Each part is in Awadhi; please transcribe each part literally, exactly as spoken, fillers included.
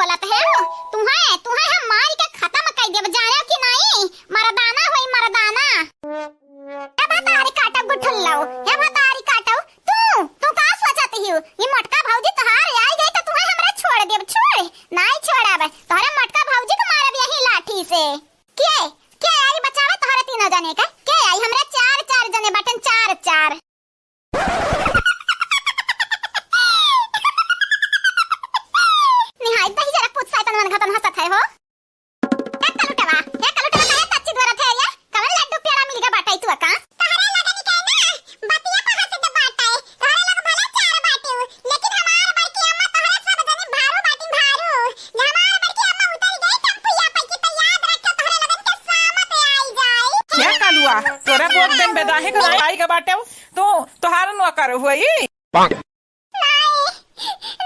लत है, तुहे, तुहे हम मारी के खतम कइ देब, जानेउ कि नाहीं? मरदाना होई, मरदाना। ए भतारी काटउ गुठुल्लउ, ए भतारी काटउ, तू, तू का सोचत हिउ? ई मोटका भौजी तोहार आई गई त तुहे हमरा छोड़ देब, छोड़, नाहीं छोड़ब। तोहरे मोटका भौजी के मारब यही लाठी से। के, के आई बचावे तोहरे तीनों जने का? के आई? हमरा चार, चार जने बाटेन, चार, चार। निहाय दही जरा कुछ शैतान मन घटन हंसत है हो। ए कलुटवा, ए कलुटवा, काहे तच्ची द्वारा थे ये? कवन लड्डू पेड़ा मिल गया बाटा ई तू का? तहरे लगन के ना, बतिया पहा से तो बाटा है। तहरे लोग भले चार बाटू, लेकिन हमार बड़की अम्मा तहरे सब जने भारू बाटी भारू। हमार बड़की अम्मा उतर गई टेम्पुया पे कि तो याद रखो तहरे लगन के सामत आई जाए। ए कलुआ, तोरे बोक देन बेदाहे के आई के बाटे तू, तोहार नौकर हुई। नाई,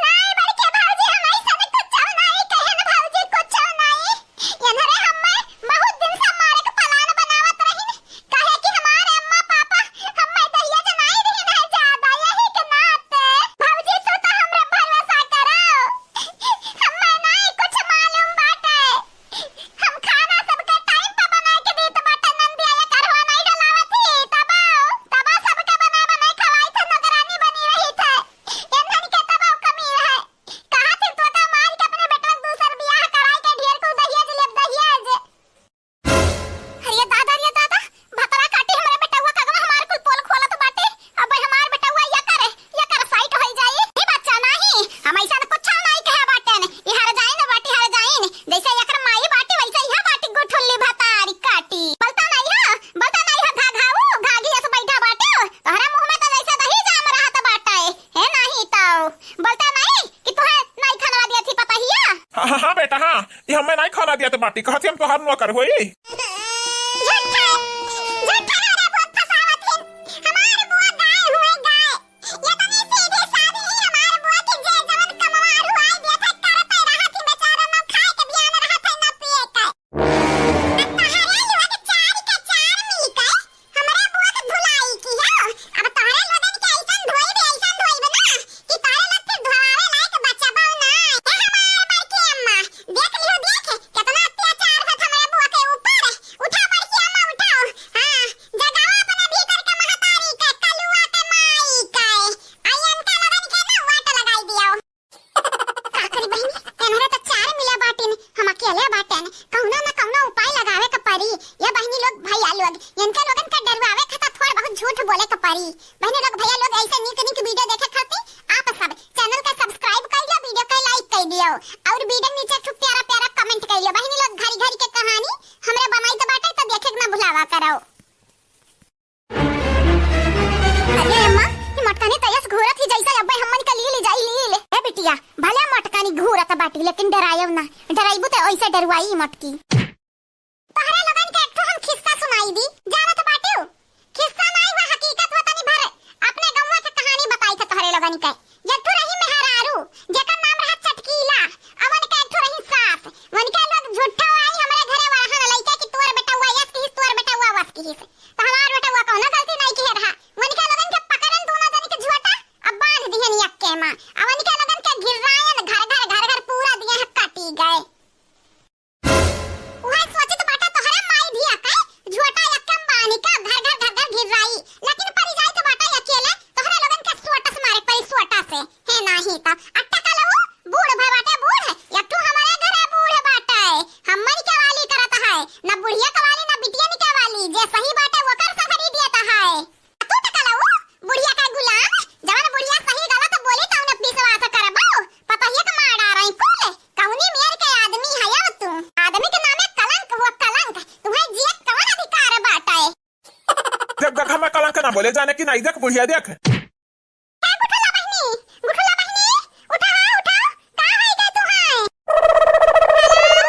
नाई बड़के भौजी, हम ऐसा कुछ नाई कहे न भौजी, कुछ नाई। एनहरे हम्मे बहुत दिन से मारे के plan बनावत रहिन, काहे कि हमारे अम्मा पापा हम्मे दहिया जनाई रहिन है ज्यादा, यही के नाते। भौजी तू तो हमरा भरोसा करो, हम्मे नाई कुछ मालूम बाटे। हम खाना सबके time पे बनाए के देत बाटे, नंदिया ये करवा नाई डलावत ही, तबो, तबो सबके बनाए बनाए खवाई थे, नौकरानी बनी रही थे। एनहन के तबो कमी रहे। कहा थे तोता मार के अपने बेटवा के दूसर बियाह कराए के ढेर कुल दहिया जलेब दहिया जे। अरे दादा, अरे दादा, भतरा काटी हमरे बेटवा का गवा हमार कुल पोल खोलत बाटे। अब हमार बेटवा या करे, या कर साइट होई जाई। ई बच्चा नाही, हम ऐसा कुछ नाही कहे बाटेन। ई हर जाइन बाटी, हर जाइन। जैसे एकर माई बाटी, वैसे इहा बाटी गुठुल्ली भतारी काटी। बोलता नाही हा, बोलता नाही हा, घा घाऊ, घाघी अस बैठा बाटे। तोहरा मुंह में तो जैसे दही जाम रहत बाटे। हे नाही ताऊ, बोलता नाही कि तोहे नाही खाना दिया थी पता हिया। हाँ, हाँ, हाँ, बेटा, हाँ। ये हमें नाही खाना दिया तो बाटी। कहत हम तोहार नौकर होई। झूठा, झूठा हमारा बहुत फसावत है। हमार बुआ गाय हुए गाय। ये तो नहीं सीधे साधे ही हमार बुआ के जे जवन कमवार हुआ दिया था, करते रहत ही बेचारा, ना खाए के ध्यान रहत है, ना पिए के। अब तहरे लोग चार के चार मिल के हमरे बुआ के धुलाई की हो। अब तहरे लोगन के ऐसन धोइब, ऐसन धोइब ना कि तहरे लोग फिर धोआवे लायक बचबो ना। ए हमार बड़की अम्मा, देख लियो, देख, कितना अत्याचार होत हमरे बुआ के ऊपर। उठा बड़की अम्मा, उठाओ। हाँ, जगावा अपने भीतर के महतारी के, कलुआ के माई के। आ इनका लोगन के ना वाट लगाई दियो। का करी बहिनी, एनहरे त चार मिला बाटिन, हम अकेले बाटेन। कौनो न कौनो उपाय लगावे के परी। ये बहिनी लोग, भैया लोग, इनके लोगन के डरवावे खातिर थोड़ बहुत झूठ बोले के परी। बहिनी लोग, भैया लोग, ऐसे नीक नीक video देखे खातिर आप सब channel के subscribe कर लियो, video के like कर दियो और video नीचे खूब प्यारा प्यारा comment कर लियो। बहिनी लोग, घरी घरी के कहानी हमरे बनाई तो बाटे, तो देखे के ना भुलावा करो। अरे अम्मा, ये मटकानी तयस घूरत ही जैसे अब्बे हमन का लील जाई लील। ए बिटिया, भले मटकानी घूरत बाटी, लेकिन डरायव ना। डराइबू त ओइसे डरवाई मटकी। तोहरे लोगन के एक ठो हम खिस्सा सुनाई दी, जानत बाटियो? खिस्सा नाई हुआ, हकीकत हुआ, तनी भर अपने गौवा के कहानी बताई थे तोहरे लोगन के। एक ठो रही मेहरारू, जेकर नाम रहा चटकीला। अवन के एक ठो रही सास। वनके लोग झूठो आई हमरे घरे वरहन लइके कि तोर बेटवा यस किहिस, तोर बेटवा वस किहिस। त हमार बेटवा कौनो गलती नाई किहे रहा। वनके लोगन के पकड़न दोनों जन के झोटा, अब बांध दिहन यक्के मा। आ वनके लोगन के घिर्रायन घर घर, घर घर पूरा दिया है कटी गए। उहे सोचित बाटा तोहरे माई धिया के झोटा यक्के मा बांध के घर घर, घर घर घिर्राई। लेकिन परी जाई तो बाटा अकेले, तोहरे लोगन के सोटस मारे परी सोटा से। हे नाही त अट्टा कलऊ बूढ़ भय बाटे बूढ़। एक ठो हमारे घरे बूढ़ बाटे, हमन के वाली करत है, न बुढ़िया के वाली न बिटियन के वाली। जे सही बाटे ओकर सफरी देत है। तू त कलऊ बुढ़िया के गुलाम, जवन बुढ़िया सही गलत बोली तौने विश्वास करबो। पतहिया के मार डारई कुल, कौनी मेर के आदमी हयव तू? आदमी के नामे कलंक हुआ कलंक, तुम्हें जियत कवन अधिकार बाटे? देख, देख, हमें कलंक ना बोले, जाने की नाई, देख बुढ़िया, देख। ए गुठुला बहिनी, गुठुला बहिनी, उठा हो, उठा, का होई गए तू है? Hello?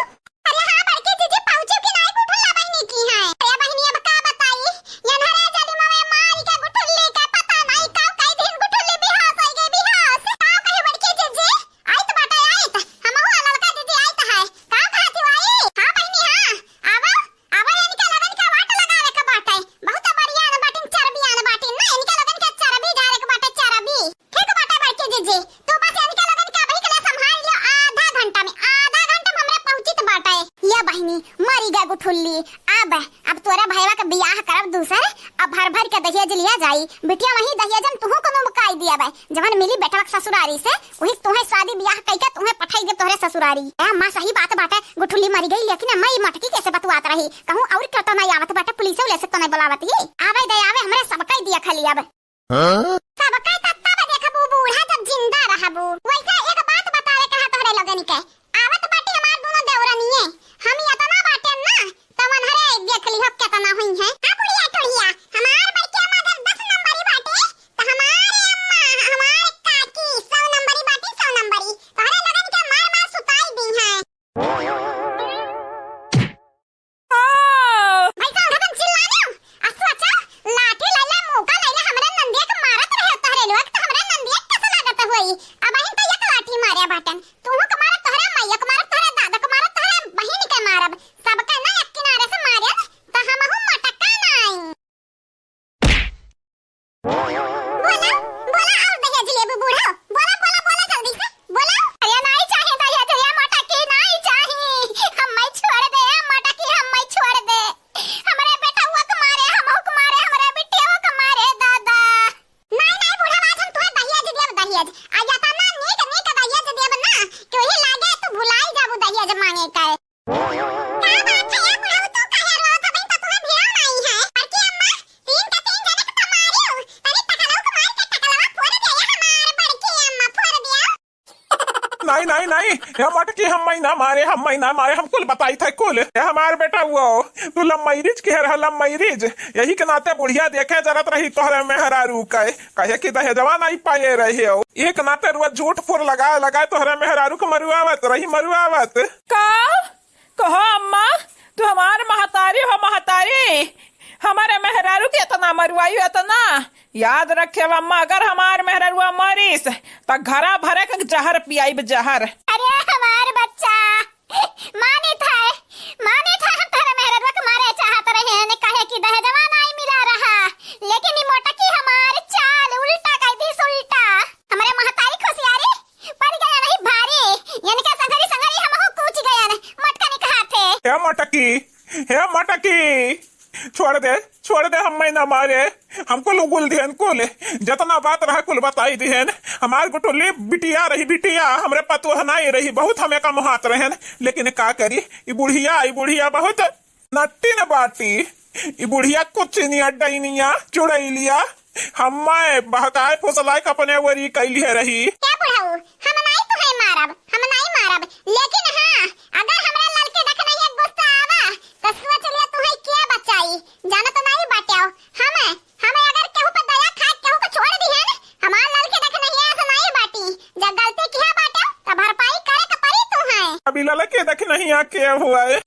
अरे हाँ, बड़की जीजी, पहुँचू कि नाई गुठुला बहिनी की है? अरे बहिनी, अब का बताई, यनहरे जलिमा में मारी के गुठुल्ली के पता नाई का कई दिन गुठुल्ली बेहोश होई गई, बेहोश। का कही बड़की जीजी? आइत बाटे, आइत। हमहू आ ललका दीदी आइत है। का कहत हो आई? हाँ बहिनी, हाँ। आवा, आवा, इनके लगन के वाट लगावे के बाटे। बहुत बढ़िया न बाटिन, चर्बी आन बाटिन ना, इनके लगन के चर्बी गुठुल्ली, अब, अब तोरे भैया के बियाह करब दूसर, अब भर भर के दहेज लिया जाई। बिटिया वहीं दहेज में तुहू को मुकाई दिया बे, जवन मिली बेटवा के ससुरारी से, वही तुहे शादी बियाह कई के तुहे पठाई दे तोहरे ससुरारी। ए अम्मा, सही बात बाटे, गुठुल्ली मरी गई, लेकिन अम्मा, ई मटकी कैसे बतुआत रही? कहूँ और करता नहीं आवत बाटे, पुलिस उलिस तो नहीं बुलावत ही? आवे दे आवे, हमरे सबका ही दिया खाली अब। हाँ? सबका तत्ता बा देखबू बूढ़ा जब जिंदा रहबू। वैसे एक बात बतावे कहा तोहरे लोगन के, आवत बाटी हमार दोनों देवरनिये, हम यतना बाटे ना, त मनहरे देख लिहो केतना हुई है। हाँ बुढ़िया टोढ़िया, हमार बड़की अम्मा अगर दस नंबरी बाटे, त हमारे अम्मा, हमार काकी सौ नंबरी बाटी, सौ नंबरी। तोहरे लोगन के मार मार सुताई दी है। हाँ। भाई साहब, हम चिल्लाने हो। आ सोचा, लाठी लैला, मुका लैला, हमरा नंदिया के मारत रहे तोहरे लोग, त हमरा नंदिया के कैसे लागत होई? अब अहिन त एक लाठी मारे बाटन। तूहू के मारब तोहरे माइया के मारब, तोहरे दादा के मारब, तोहरे बहिन के मारब। सबका ना एक किनारे से मारे, त हमहू मटका नाई। बोला, बोला, और दहेज लेबू बूढ़ो। बोला, बोला, बोला, जल्दी से, बोला। अरे, नाई चाहे दहेज, ये मटकी नाई चाहे। हम्मै छोड़ दे, ये मटकी हम्मै छोड़ दे। हमरे बेटवा के मारे, हमहू के मारे, हमरे बिटिया के मारे, दादा। नाई, नाई, बूढ़ा, आज हम तुहे दहेज देब, दहेज। आ यतना नीक, नीक दहेज देब ना, कि वही लागे तू भुलाई जाबू दहेज मांगे के। का बात है ये बुढ़ऊ, तू काहे रोवत हबी? तो तुम्हें भिड़ा नहीं है। बड़की अम्मा, तीन के तीन जने के तो मारियो। तनी टकलऊ के मार के टकलवा फोड़ दे, ये हमार बड़की अम्मा फोड़ दिया। नहीं, नहीं, नहीं, ये मटकी हम्मै ना मारे, हम्मै ना मारे, हम कुल बताई थे कुल। ये हमार बेटा वो, तू लव मैरिज के रहा, लव मैरिज। यही के नाते बुढ़िया देखे जरत रही तोहरे मेहरारू के, कहे कि दहेजवा नहीं पाए रहे हो। एक नाते रुआ झूठ फुर लगाए लगाए तोहरे मेहरारू के मरुआवत रही, मरुआवत। का? कहो अम्मा, तू हमार महतारी हो महतारी, हमारे मेहरारू के इतना मरुआई हो इतना। याद रखे अम्मा, अगर हमार मेहरारुआ मरिस त घरा भरे के जहर पियाइब जहर। अरे हमार बच्चा, मानित है, मानित है, हम तोहरे मेहरारुआ के मारे चाहत रहे हैं, काहे कि दहेजवा नाई मिला रहा, लेकिन ई मोटकी हमार चाल उल्टा कई दिस उल्टा। हमरे महतारी खुशियारी पड़ गया नहीं भारी, इनके संघरी संघरी हमहू कूच गयन, मटका नहीं कहा थे। हे मोटकी, हे मोटकी, छोड़ दे, छोड़ दे, हम्मै ना मारे, हमको लुगुल दिहन कुल, जतना बात रहा कुल बताई दिहन। हमार गुटुल्ली बिटिया रही, बिटिया, हमरे पतोह नाई रही, बहुत हमें का मोहात रहन, लेकिन का करी, ई बुढ़िया, ई बुढ़िया बहुत नट्टी न बाटी, ई बुढ़िया कुछ नहीं, डैनिया, चुड़ैलिया, हम्मै बहकाए फुसलाए के अपने वरी कैली है रही। क्या बुढ़ऊ, हम नाई तुहे मारब, हम नाई मारब, लेकिन हाँ, अगर हमरा ललके देखनहिया गुस्सा आवा, त सोच लिया तुहे के बचाई। जानत नाई बाट्यो, हम, हम अगर केहू पे दया खाए, केहू के छोड़ दिहन, हमार ललके देखनहिया ऐसे नाई बाटी। जब गलती किया बाट्यो, त भरपाई करे के पड़ी तुहे। अभी ललके देखनहिया के हुआ है?